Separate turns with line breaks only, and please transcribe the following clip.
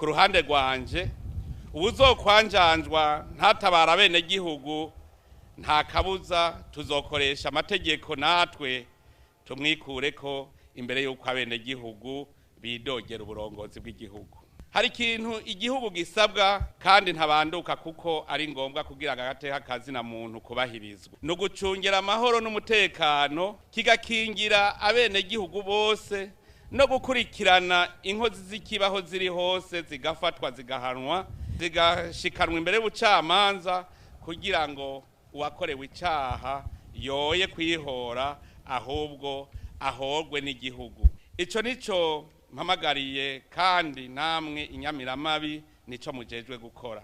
Ku ruhande rwanje, uwuzokwanjanjwa ntatabara abenegihugu, nta kabuza tuzokoresha amategeko natwe tumwikureko imbere y'uko abenegihugu bidogera uburongozi bw'igihugu. Hari ikintu igihugu gisabwa kandi ntabanduka kuko ari ngombwa kugira ngo agateka kazina muntu kubahirizwa, ni ugucungira amahoro n'umutekano, kigakingira abenegihugu bose no gukurikirana inkozi z'ikibaho ziri hose, zigafatwa, zigahanwa, zigashikanwa imbere y'ubucamanza, kugira ngo uwakorewe icaha yoye kwihora ahubwo ahorwe n'igihugu. Ico nico mpamagariye, kandi namwe inyamiramabi nico mujejwe gukora.